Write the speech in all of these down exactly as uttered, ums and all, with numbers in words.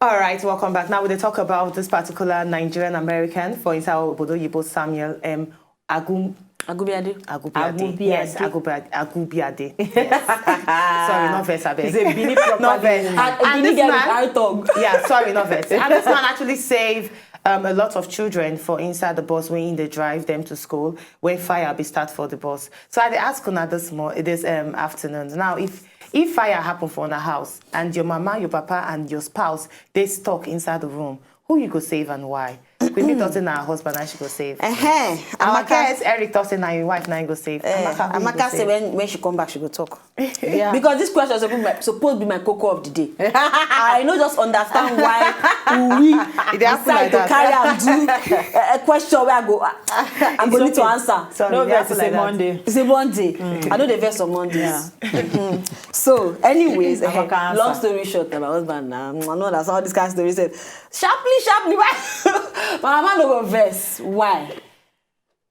All right, welcome back. Now we dey talk about this particular Nigerian American for inside Obodo Yibo, Samuel M. Agum Agubiade. Agubiade. Yes, Agubiade. Agubiade. Yes. Sorry, no vex, abeg. It's a Benin property. No vex. And And Benin this girl man, with eye tongue. Yeah, sorry, no vex. And this man actually saved um, a lot of children for inside the bus when they drive them to school, when fire be start for the bus. So I dey ask una this mo this um, afternoon. Now, if if fire happen for a house and your mama, your papa, and your spouse they stuck inside the room, who you go save and why? Queen thought say na her husband and she go save. Ehe, Our Amaka, guest Eric thought say na your wife na you go save. eh, Amaka, who you go Amaka say save? when, when she come back, she go talk. Yeah. Because this question suppose be my, suppose be my cocoa of the day. I no just understand why we It dey happen decide like to that. carry am do a, a question where I go I, I go need to answer. Sorry, No it dey vex, happen it's a like that. Monday. It's a Monday. I know they vex on Mondays. Yeah. So, anyways, Amaka eh, answer. Long story short, na my husband na I no understand all this kind of story. Sef. Sharply, sharply, why? My mama no go vex. Why?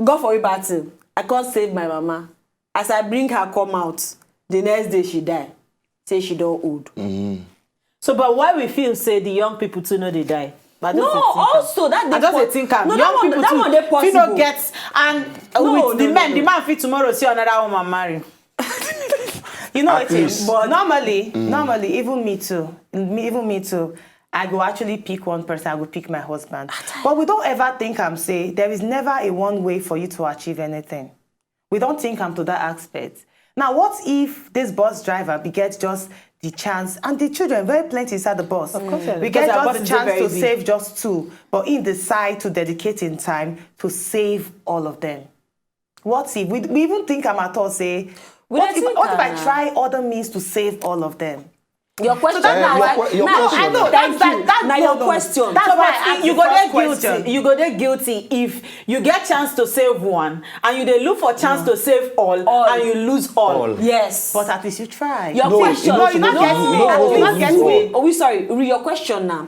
God for you battle. I can't save my mama. As I bring her come out, the next day she die. Say she don old. So, but why we feel say the young people too no dey die? But I just No, dey think am. also that I just dey think am. No, Young that one, people that too one dey fit possible. No get and uh, No, with the no, men, no, the no. Man fit tomorrow see another woman marry. You know At it is. least. But normally, normally, even me too, me, even me too, I go actually pick one person. I go pick my husband. But we don't ever think I'm say there is never a one way for you to achieve anything. We don't think I'm to that aspect. Now, what if this bus driver be get just the chance and the children very plenty inside the bus? Of course, yeah, We because get our just bus the is chance very to big. Save just two, but he decide to dedicate in time to save all of them. What if we, we even think I'm at all say, what dey if, think what if I am. Try other means to save all of them? Your question that- now, your why- que- your now, question. I know, thank that's you. that- that's Now no, your no. Question. That's So, why but I asked you the go first there guilty. Question. You go there guilty if you get chance to save one and you dey look for chance to save all, All. And you lose all. All. Yes. But at least you try. Your No, question. you no, you no, no, you no, no, you you no, no get you me. no. Oh, we sorry. Re- Your question now.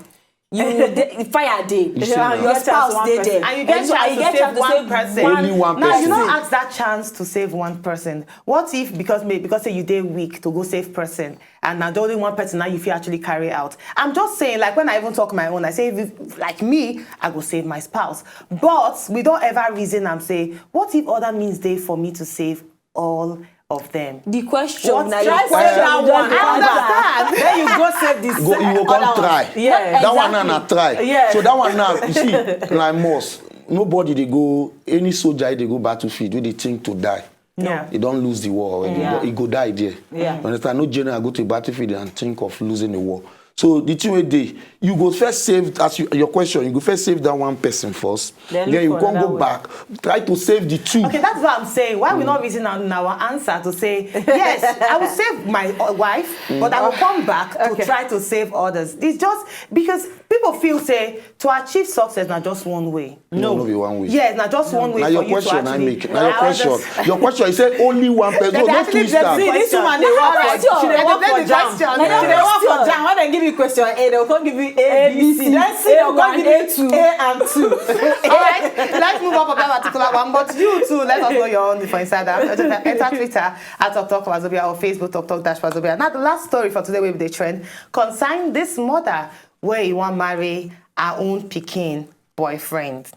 You de- fire day. Yeah, you Your get chance spouse one dey person. there. And you get And chance you to get save chance to one save person. one. Only one Now you person. Don't ask that chance to save one person. What if because me because say you dey weak to go save person and now the only one person now you feel actually carry out? I'm just saying like when I even talk my own, I say if you, like me, I go save my spouse. But we don't ever reason and say what if other means dey for me to save all of them. The question What na try your question. Now You don't one. dey I answer. Understand? Then you go save this. Go, you go come try. Yeah. That one now Exactly. Na try. Yeah. So that one now, you see, like must nobody dey go any soldier dey go battlefield wey dey think to die. Yeah. He don lose the war already. Yeah. But he go die there. Yeah. You understand? No general go to battlefield and think of losing the war. So the thing wey dey, you go first save as you, your question. You go first save that one person first. Then Then look you for come another go one. Back, try to save the two. Okay, that's what I'm saying. Why we not reason on our answer to say yes, I will save my uh, wife, but I will come back to Okay. Try to save others. It's just because people feel say to achieve success na just one way. No, no be one way. Yes, na just one way Na for your you question to I actually. make. Na your I question. Understand. Your question. You say only one person. They No, no actually twist just am. See, this woman dey work for, Question. she dey They work dey for play the jam. question. She dey work for Question. jam. When they give you question A, they'll come give you A, B, C. Then C, they'll come give you A and two. All right, let's move on from that particular one. But you too, let us know your own for inside that. Enter Twitter at Talk Talk Wazobia or Facebook Talk Talk Dash Wazobia. Now the last story for today will be the trend. Concern this mother where you want marry her own pikin boyfriend.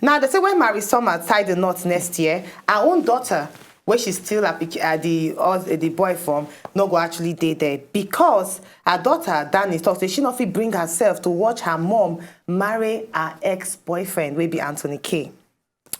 Now they say when Mary Summer tie the knot next year, her own daughter, where she's still at pikin- uh, the uh, the boy from, no go actually dey there because her daughter Danny talk say she no fit bring herself to watch her mom marry her ex-boyfriend wey be Anthony K,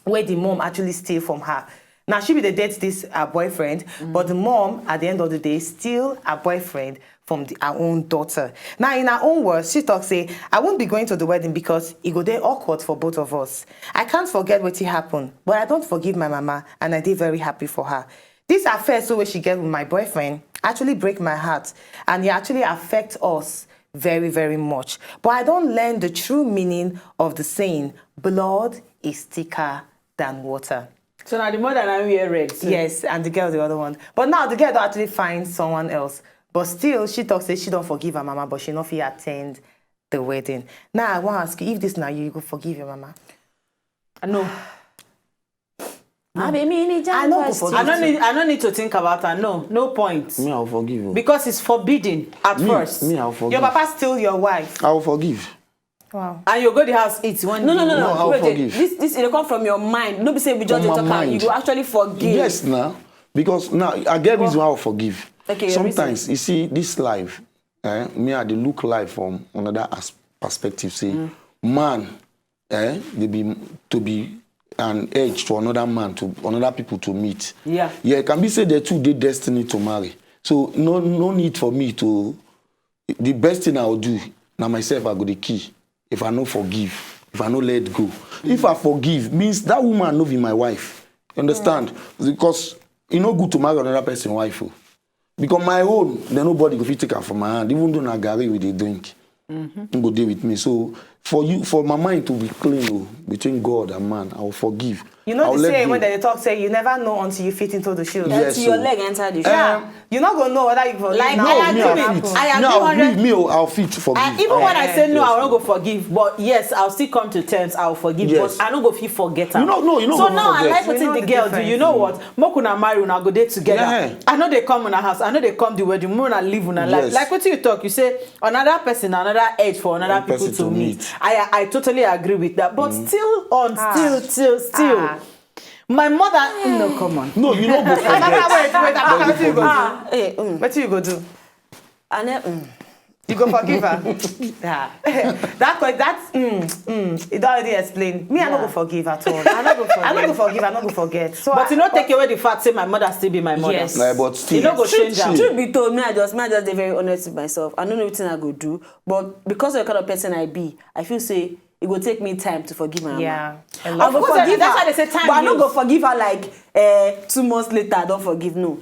wey the mom actually steal from her. Now she be dey date this her boyfriend, but the mom at the end of the day steal her boyfriend from the, her own daughter. Now in her own words, she talk say, I won't be going to the wedding because e go dey awkward for both of us. I can't forget wetin happen, but I don't forgive my mama and I dey very happy for her. This affair so wey she get with my boyfriend actually break my heart and e actually affect us very very much. But I don learn the true meaning of the saying, blood is thicker than water. So now the mother now wear red. So. Yes, and the girl the other one. But now the girl don't actually find someone else. But still, she talks say she don't forgive her mama, but she no fit attend the wedding. Now I want to ask you if this now you, you go forgive your mama. No. I be mini I no go forgive. I don't need. I don't need to think about her. No, no point. Me, I'll forgive you. Because it's forbidden at Me, first. Me, I'll forgive. Your papa steal your wife. I will forgive. Wow. And you go the house eat one No, no, no, no. No, I'll Wait, forgive. This, this it come from your mind. No be say we just From dey my talk am. You mind. Go actually forgive. Yes, now. Because now I get reason why I'll forgive. Okay, your Sometimes, reason. You see, this life, eh, me, I dey look life from another as perspective. Say, man, eh, they be to be an edge to another man, to another people to meet. Yeah. Yeah, it can be said the two they destiny to marry. So no, no need for me to. The best thing I will do now myself I go the key. If I no forgive, if I no let go, if I forgive means that woman no be my wife. You understand? Because e no good to marry another person wife. Oh. Because my own, then nobody go fit take am from my hand. Even though na garri we dey drink, mm-hmm. Go dey with me. So for you, for my mind to be clean oh, between God and man, I will forgive. You know I will the let saying go. When they talk say you never know until you fit into the shoes. Yes, Until your so- leg enter the shoe. Yeah. You no go know whether you forgive Like, now. I No, me, agree I'll with fit. I agree Me, I'll hundred agree. Me, oh, I'll fit forgive. I, even when I say no, I won't go forgive. But yes, I'll still come to terms. I'll forgive, Yes. But I no go fit forget am. You know, no, you no So go now I forget. Like We wetin know the the girl do. You difference. Know what? Make una marry, una go dey together. Yeah. I know they come una house. I know they come the wedding. Make una live una life. Yes. Like what you talk, you say another person, another edge for another One people person to to meet. meet. I I totally agree with that. But still on, Ah. still, still, still. Ah. My mother, no, come on. No, you no go forget. Amaka, wait, wait, Amaka, wetin you go do? Ah, eh, mm. Wetin you go do? I ne, mm. You go forgive her. Ah. That que- that mm, mm, it already explained. Me, I no Yeah. go forgive at all. I no go I no go forgive. forgive. I no go forget. So But I, you no take away the fact say my mother still be my mother. Yes. Like, but still, You no go still change am. still. Truth be told, me I just me I just dey very honest with myself. I don't know wetin I go do, but because of the kind of person I be, I feel say it go take me time to forgive my mama. Yeah, a I lot. go Of course, forgive that's her, why they say time but I no heals. go Forgive her like uh, two months later. I don't forgive. No,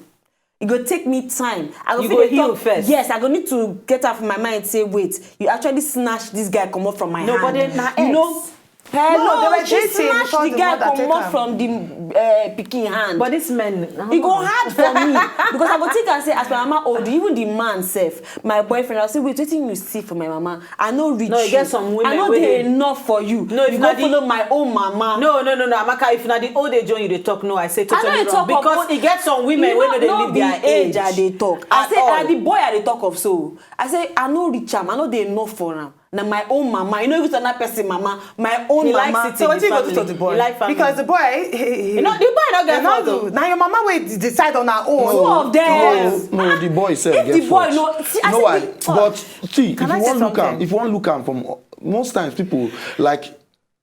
it go take me time. I go You feel go the heal talk- first. Yes, I go need to get out of my mind. Say, wait, you actually snatched this guy come up from my No, hand. But then na You know, ex. Hello, No, they were she dating snatched before the the guy mother come take up am. From the uh, picking hand. But this man, It go hard for me because I go think and say as my mama old, even the man self, my boyfriend, I'll say, wait, wetin you see for my mama? I no reach No, you you. Get some women I no wey dey dey- enough for you. No, if You na go the- follow my own mama. No, no, no, no, Amaka. If na the old age one you dey talk, no, I say I totally no dey wrong talk of because old- e get some women You wey no no dey know live the their age age. I dey talk. I At say all. I the boy I dey talk of so. I say I no reach am. I no dey enough for am. Na my own mama. You know, if it's another person mama, my own He mama. Likes it So in what the you go do family. To the boy? He like family. Because the boy, he, he, he, You know, the boy no get you know, fault, though. Now your mama will decide on her own. Two of them. No, no, the boy self If get the boy fault. No, see, I No, say why? the- But see, Can if I you say want look am, something? If you want look am from most times people like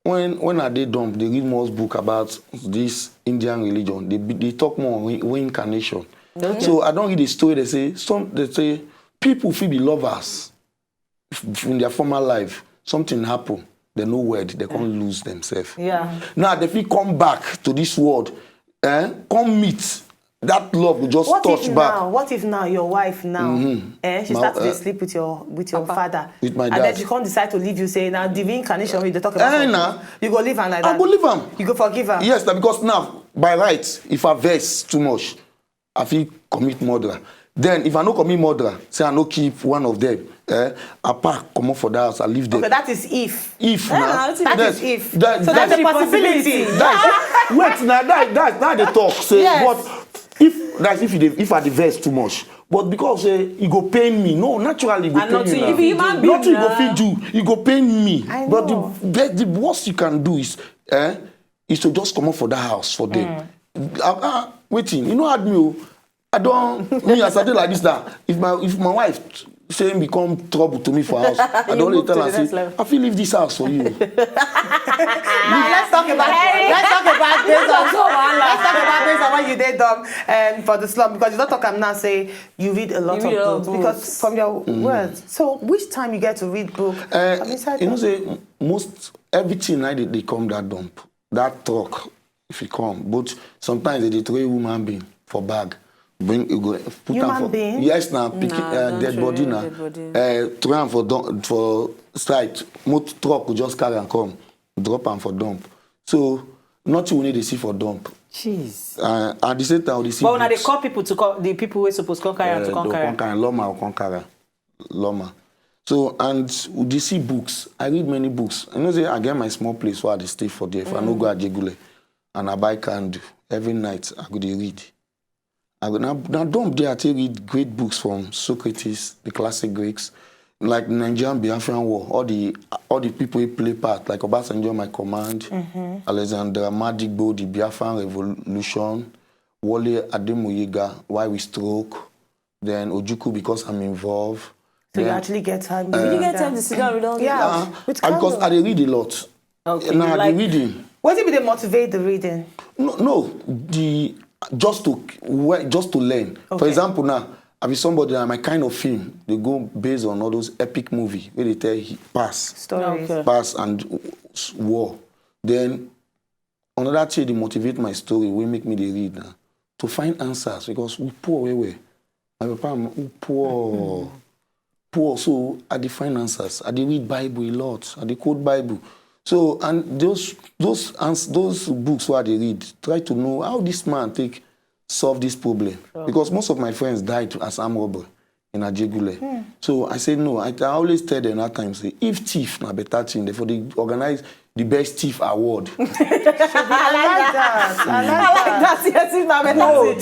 when when I dey dump, they read most book about this Indian religion. They be- they talk more on re- reincarnation. So I don't read the story. They say some they say people feel be lovers f- in their former life. Something happen. They no word. They can't lose themselves. Yeah. Now they feel come back to this world. Eh? Come meet that love will just What touch if back. Now? What if now your wife now? Eh, she My- starts to uh, sleep with your with your father. With my And dad. Then she can't decide to leave you. Say now the reincarnation we dey talk about. Eh, something. Nah. You go leave her like I that. Go leave am. You go forgive her. Yes, na because now by right, if I vex too much, I fit commit murder. Then if I no commit murder, say I no keep one of them, eh, I pack comot for that house, I leave them. Okay, that is if. If Yeah, na, na wetin That then is if. That, So that's that's a possibility. That, wait, now that that that they talk say Yes. But if that's if you dey- if I dey vex too much, but because say e go pain me, no, naturally e go And pain nothing you you now. If you human being Nothing you go now. Fit do, e go pain me. I But know. The, the the worst you can do is, eh, is to just comot for that house for them. Ah, ah, wetin? You no hard me o. I don me as I dey like this now. If my if my wife say become trouble to me for house, I You don only move tell to her the next say level. I fit leave this house for you. Now let's talk about let's talk about based on let's talk about based on what you did um, um for the slum because you don't talk am now say you read a lot You of read a lot of books because books. From your words. So which time you get to read book? Uh, I'm inside you know that. Say m- most everything I did they come that dump that truck if you come, but sometimes they dey throw a woman being for bag. Bring you go put Human am for being? Yes now pick Nah, uh, don't dead throw body your now. Dead body. Uh, throw am for don- for side. Motor truck go just carry am come, drop am for dump. So nothing we need to see for dump. Jeez. Uh, at the same time, we dey see But when they books. Call people to call the people who supposed to come carry am to Uh, come they'll carry. Come carry am. Lawma will come carry am. Lawma. So and we dey see books. I read many books. I know say I get my small place where I dey stay for there. If I no go Ajegule, and I buy candle. Every night, I go dey read. I go, na, na dumb day I take read great books from Socrates, the classic Greeks, like Nigerian Biafran War, all the, all the people who play part, like Obasanjo, My Command, Alexander Madigbo, The Biafran Revolution, Wole Ademoyega, Why We Stroke, then Ojukwu, Because I'm Involved. So you then- actually get time. Did you get time to sit down with all Yeah. Ah, Which ah, because candle? I dey read a lot. Okay, Nah, you I like- be reading. What did they motivate the reading? No, no, the just to well, just to learn. For Okay. Example, now I be somebody that my kind of film they go based on all those epic movie where they tell he- pass, Stories. Okay. pass and s- war. Then another thing they motivate my story, will make me they read now to find answers because we poor where we. My papa, we poor, poor. So I dey find answers. I dey read Bible a lot. I dey quote Bible. So and those those ans- those books where I dey read, try to know how this man take solve this problem because most of my friends died as armed robber in Ajegunle. So I said no. I, I always tell them that time say if thief na better thing, therefore they organize the best thief award. I like that. I like I like that. Yes, it's not better.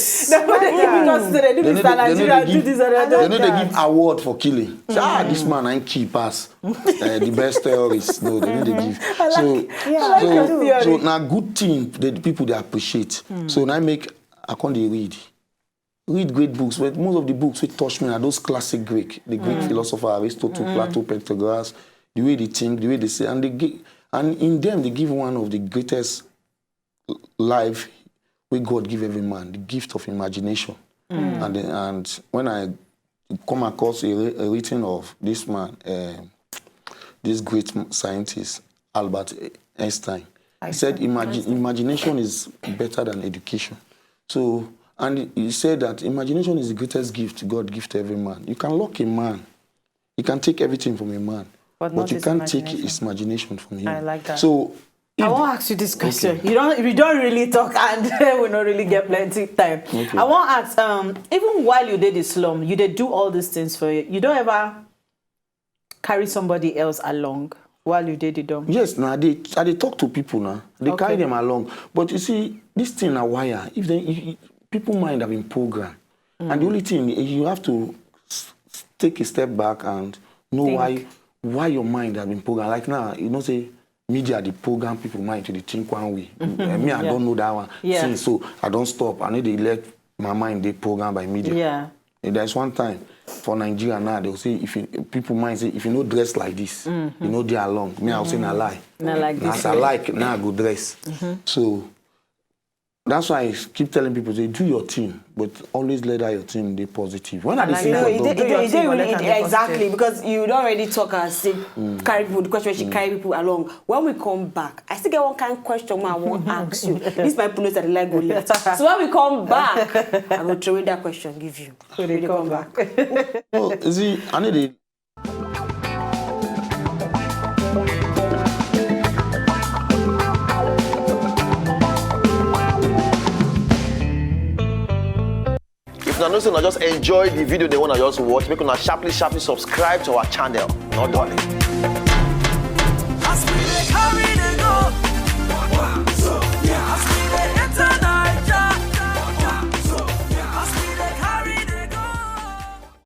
Because today, They this no dey- they no Nigeria dey do give- this and They that. no dey give award for killing. Say, ah, this man ain't key pass uh, the best terrorist. No, they no dey give. So, I like so, your theory. so now good thing that the people they appreciate. So now I make I can't dey read, read great books. But most of the books we touch me are those classic Greek, the Greek philosopher Aristotle, Plato, Pythagoras, the way they think, the way they say, and they give, and in them they give one of the greatest life we God give every man, the gift of imagination. And the, and when I come across a, wri- a written of this man, uh, this great m- scientist Albert Einstein, he said imagi- imagination is better than education. So and he said that imagination is the greatest gift God gives to every man. You can lock a man, you can take everything from a man, But but, not you his can't take imagination. his imagination from him. I like that. So I wan ask you this question. You don't, we don't really talk, and we don't really get plenty time. Okay. I wan ask. Um, even while you did the slum, you did do all these things for you. You don't ever carry somebody else along while you did the dorm. Yes, now they I dey talk to people now. They Okay. carry them along. But you see, this thing na wire. If they if, if- people mind have been programmed, and the only thing you have to s- s- take a step back and know Think. why why your mind have been programmed. Like now, you know say media dey program people mind to dey think one way. Eh, me, I don't know that one. Yeah. Since so I don't stop. I need to let my mind dey programmed by media. Yeah. And there's one time for Nigeria now, they'll say if you, people mind say if you no dress like this, you no dey along. Me, I'll say na lie. Na like Na this as I way. Like, now I go dress. So that's why I keep telling people say do your thing, but always let that your thing dey positive. When I dey like sing that. for You dog, dey- you dey- you dey Let really am need- be positive. Exactly, because you don already talk and say carry people. The question she carry people along. When we come back, I still get one kind question I wan ask you. This my people know that they like go left. So when we come back, I go throw that question give you. So they come back. No, you see, I need to If una know say una just enjoy the video, they wanna just watch, make una sharply sharply subscribe to our channel. No darling.